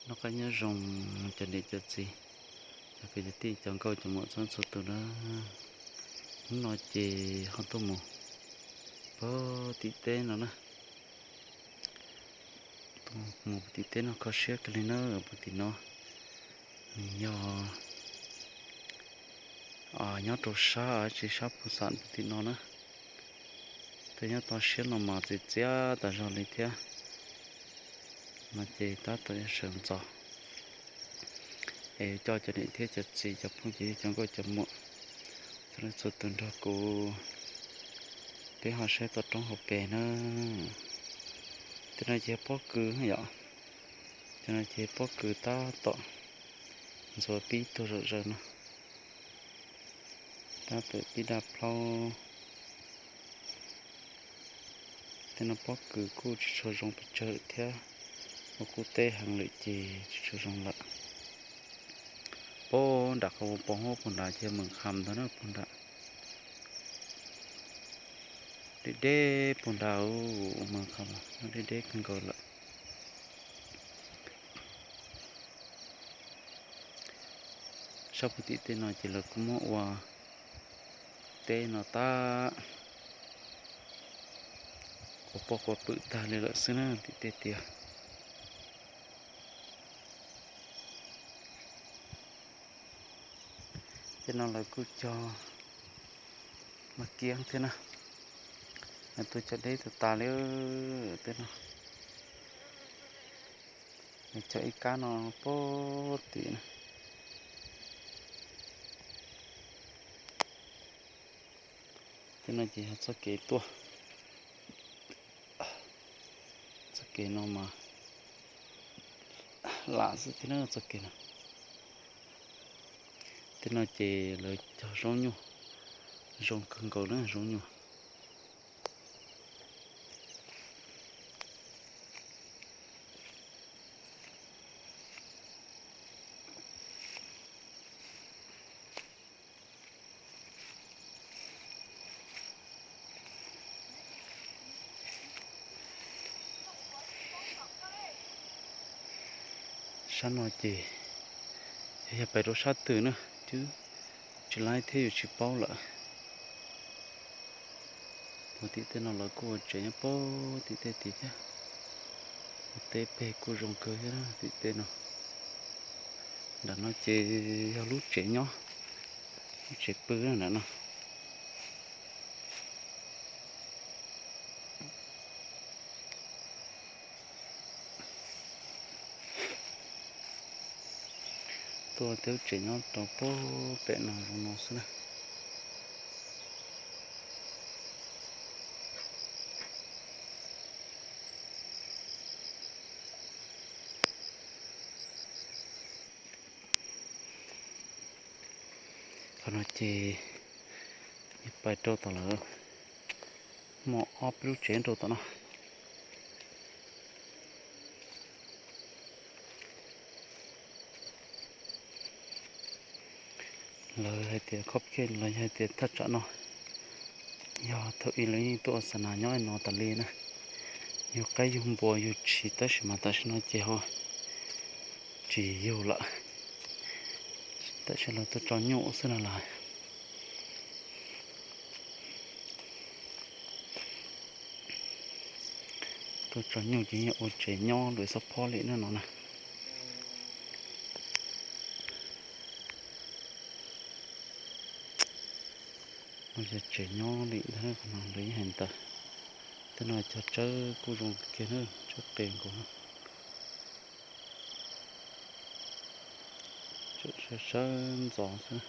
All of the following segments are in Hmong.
Noj qab nyob zoo cov niam cov txiv, cov kwv cov tij, cov nkauj cov muam txhua txhua tus na. Hnub no ces ho tuaj mus pog tim teb no na. Tuaj mus tim teb no kho siab kawg li na, pog tim no nws yog nyob rau sab tsis sab Phu Xam pog tim no na. Twb nyob toj siab no mas txias txias tas zog li thiab. No ces tab tom sawv ntxov es coj cov niam thiab cov txiv, cov phooj cov ywg, cov nkauj cov muam, txhua leej txhua tus nrog kuv peb ho saib toj roob hauv pes na. Tej no ces pob kws yom, tej no ces pob kws tab tom ntxuav pib tuag zom zaws no. Tab tom pib daj plaub. Tej no pob kws kuj tsis tshua zoo pes tsawg lawm thiab, ua kuj teb heev lawm ces tsis tshua zoo lawm. Puag nram qhov uas pos huab puag nrad ces Mees Kham ntag na, puag nrad. Deb deb puag nrad, Mees Kham no deb deb kawg nkaus lawm. Sab puag tim tej no ces lawv kuj muab ua teb no tab quas poj quas pwm tag li lawm xwb na tim tej tiag. Tej no lawv kuj cog mas kiab thiab na, lawv tuaj cog deb tas tas li tej no. Lawv cog ib kab no puag tim na. Tej no ces yog txoj kev tuaj. Txoj kev no mas lam xwb thiab na txoj kev no. Tej no ces lawv cog zaub nyuj, zoo kawg nkaus na zaub nyuj. Sab no ces yog pais rau sab twg na, twb tsis laib thiab yus tsis paub lawm. Puag tim tej no lawv kuj ua tsev nyob puag tim tej tid thiab. Ua teb peg kuj zoo kawg thiab tim tej no. Nram no ces yog lub tsev nyob, lub tsev pw nram no. Tuaj tej lub tsev nyob rau puag pem no zoo no xwb na. Qhov no ces pais rau tom lawv muaj ob peb lub tsev rau tom no. Lawv hais tias khob khej los yog hais tias thaj tsam no yog thaum ub lawv yeej tuaj ua xa nas nyob no tas li na. Yug qaib yug npua yug tshis tab sis mas tam sim no ces ho tsis yug lawm. Tam sim lawv tuaj tso nyuj xwb no lawm. Tuaj tso nyuj ces yeej ua tsev nyob lawm xob phob li no na. Ua yog tsev nyob li ntawd no lawv yeej hais ntawd. Tej no cog tsawb kuj zoo kiag na, tsawb qe nkaus. Sawv sawv ntxov xwb.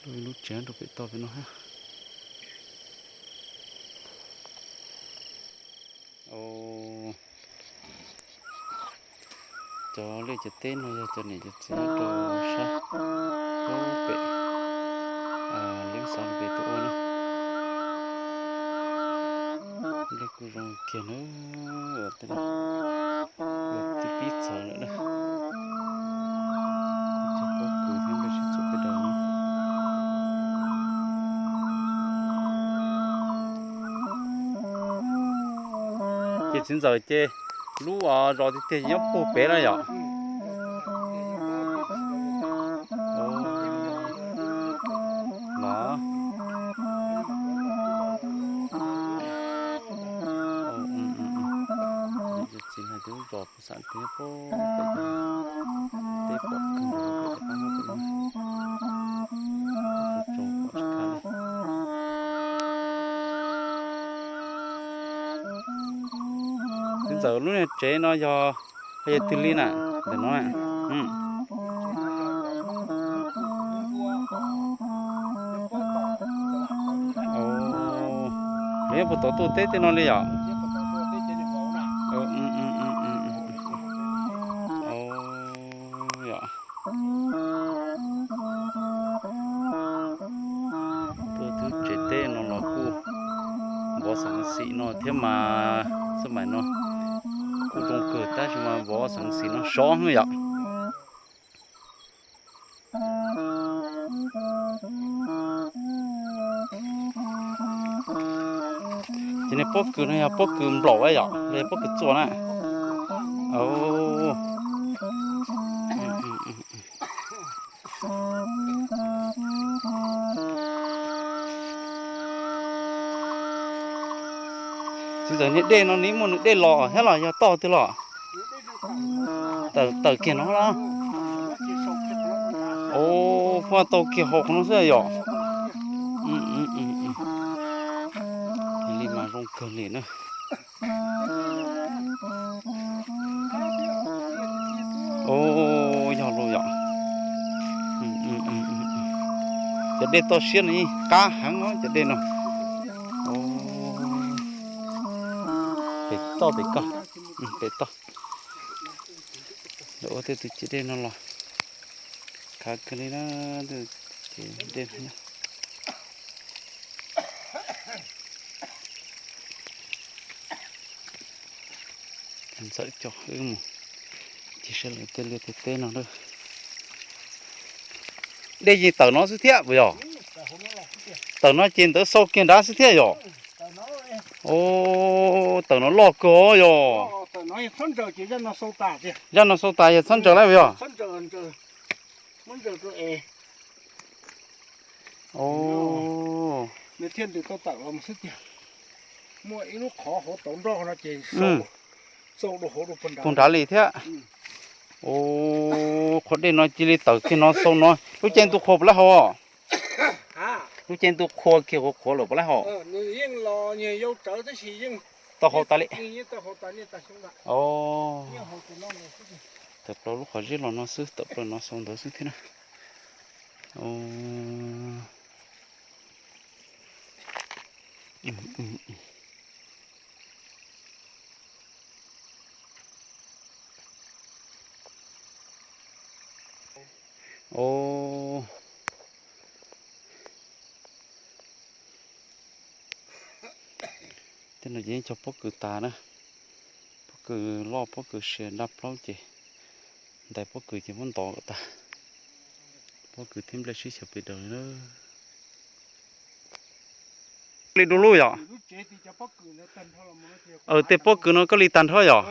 Lub tsev rau pem toj pem no thiab. Cov liaj cov teb no yog cov niam cov txiv nyob rau sab pem Leeb Xav pem tuaj ua na. Liaj kuj zoo kiag na. pib txawv lawm na. Cov pob kws thiab nplej sib txuas pes daws no. Ces txiv ntxawm ces lub zos tiag tiag nyob puag pem na yom? Los, txiv hais tias lub zos kuv xav tias nyob puag pem, teb pom kawg nkaus pem, pem no. Txiv ntxawm, lub niag tsev no yog, yog twg li na? Ntawm no. Nws nyob puag tom tuaj teb tej no li yom? Yom. Tuaj twb tsev teb no los kuj vov xeem xim no thiab mas, xab maim no kuj zoo kawg tab sis mas vov xeem xim no sov heev yom. Ces niag pob kws no yog pob kws nplaum yom los yog pob kws txua na? Txiv ntxawm, niag dej no nws muaj nws dej los thiab los yog toj twg los? Tawm kiag no los? Os, pheej tau kiag hauv qhov no xwb yom? Li mas zoo kawg li na. Os, yog los yom. Cov dej toj siab no yeej qab heev os cov dej no. Pem toj pem ko, pem toj. Lawv ua tej tus ciam dej no los khav kawg li na, tus ciam dej no. Ntxawm coj wb mus ncig saib lawv tej liaj tej teb no lawm. Dej yeej tawm no xwb thiab puas yog? Tawm no ces ntawd xau kiag nrad xwb thiab yom? Os, tawm no loj kawg yog. Zaj no xau tas yog txhob ntsaws lawm puas yog? Os, puag nrad li thiab. Os, qhov dej no cia li tawm kiag no xau no. Lub cev ntu qhua puas laib haus? Lub cev ntu qhua kiag qhuav qhuav lawm puas laib haus? Tau haus tas li. Os, tawm plaws lub qhov zeb los no xwb, tawm plaws no xau ntawd xwb thiab na. Os, tej no ces yeej cog pob kws tas na. Pob kws loj pob kws sia daj plaub ces ntais pob kws ces muab ntov kom tas. Pob kws thiab nplej sib xyaw pes daws li na. Li du lub yom? Tej pob kws no koj li tag nrho yom?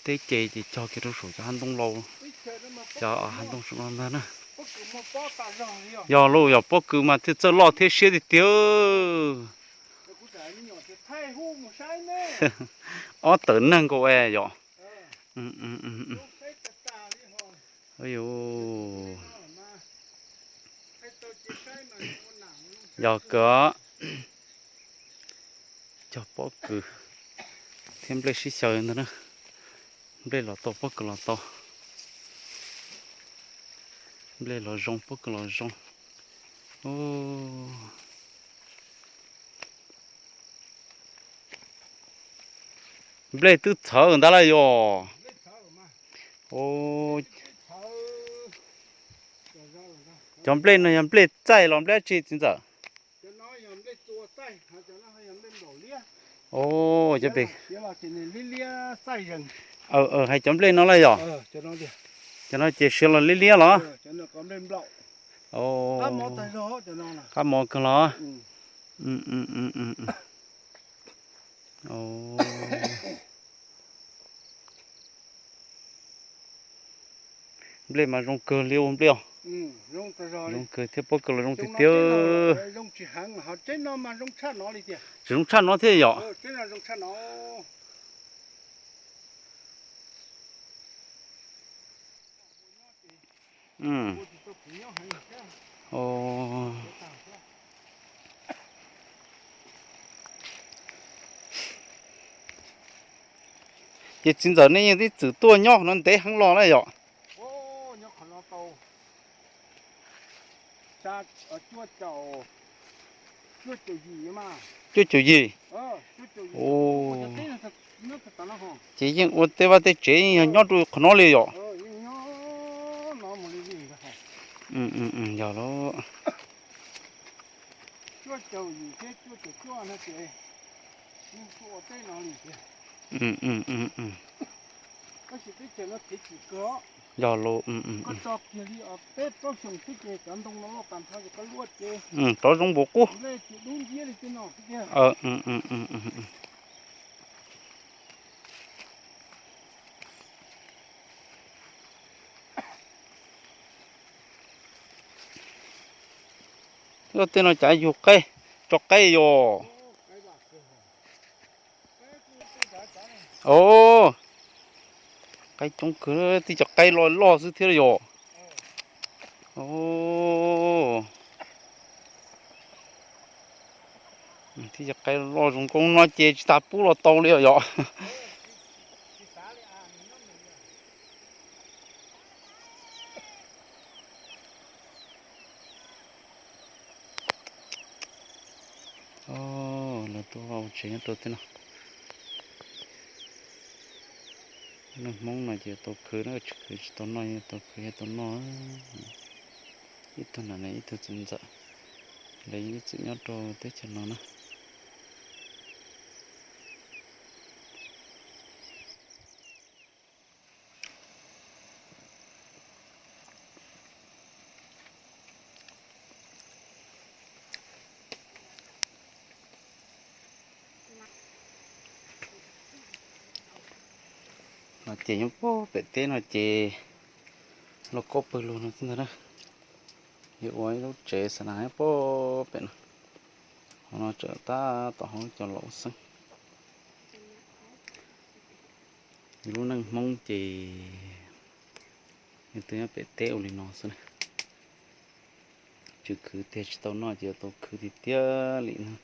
Teb ces ces cog kiag rau saum cov hav ntoo laus, cov hav ntoo saum no ntag na. Yog lauj, yog pob kws mas thiaj txawj loj thiab siab tiag tiag. Ob tawm neeg nkaus yom. Yog kawg, cog pob kws thiab nplej sib xyaw ntag na. Nplej los tau pob kws los tau. Nplej los zoo pob kws los zoo. Nplej twb txhawv ntag lauj yog. Cov nplej no yog nplej txaij los nplej dab tsi txiv ntxawm? Cov pem, hais cov nplej no lawm yom? Cov no ces siav los liab liab los? Qab mos kawg los? Nplej mas zoo kawg li ua nplej os. Zoo kawg thiab, pob kws los zoo tiag tiag. Tsis zoo tshaj no thiab yom? Ces txiv ntxawm nej yeej tib txwm tuaj nyob qhov no ntev heev los na yom? Cuaj caum yim. Ces yeej ua tej vaj tej tsev yeej yog nyob rau qhov no li yom? Yog lawm. Yog lawm. Rov zoo npaum qub. Tej no cas yug qaib, tso qaib yom? Qaib coob kawg, tib cov qaib loj loj xwb thiab yom? Tib cov qaib loj zoo nkauj no ces tsis tas pub los tau li os yom? Lawv tuaj ua tsev nyob rau tej no. Neeg Hmoob no ces tau khwv na, tsis khwv tsis tau noj, tau khwv thiaj tau noj. Ib tug nam ne ib tug txiv ntxawm, lawv yeej ib txwm nyob rau teb chaws no na. No ces nyob puag pem teb no ces lauj kaub pawg lug no xwb ntag na. Yuav ua ib lub tsev xa nas nyob puag pem no. Qhov no tseem tab tom hauv cov laus xeeb. Yus lub neej Hmoob ces yus twb nyob pem teb ua li no xwb na. Tsis khwv tiag tsis tau noj ces yuav tau khwv tiag tiag li no.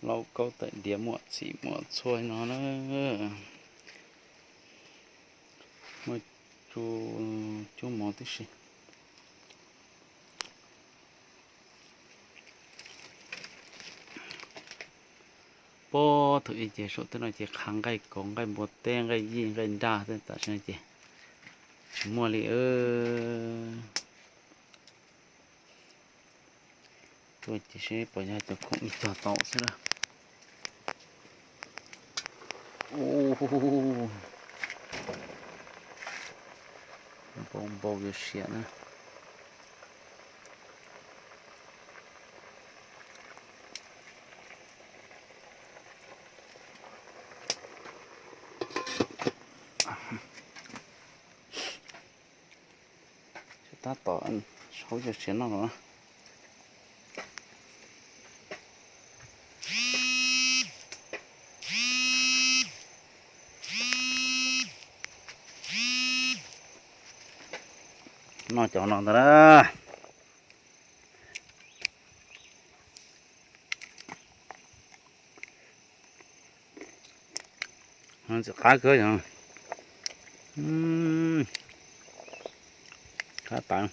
Lauj kaub tais diav muaj txhim muaj txhua no na. Muaj cuab mov tib si. Puag thaum ub ces saum tej no ces qhav nqaij kauv, nqaij npua teb, nqaij yij, nqaij nraj, tam sim no ces tsis muaj li. Tuaj ces seb puas yog cov khoom ib cog tau xwb na. Npau npau yuav siav na. Tab tom haub cov siav noj los na. Noj cov no ntag na. Ntxim qab kawg yog. Qab tas.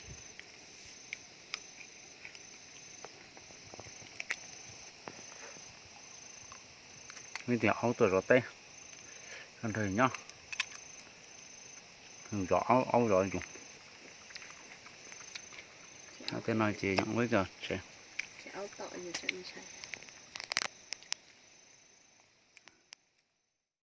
Ib tias aub tuaj zov teb, nrog nyob, zov aub, aub zov yus. Tej no ces ua ib co tsev. aub tom yus tseem ntshai.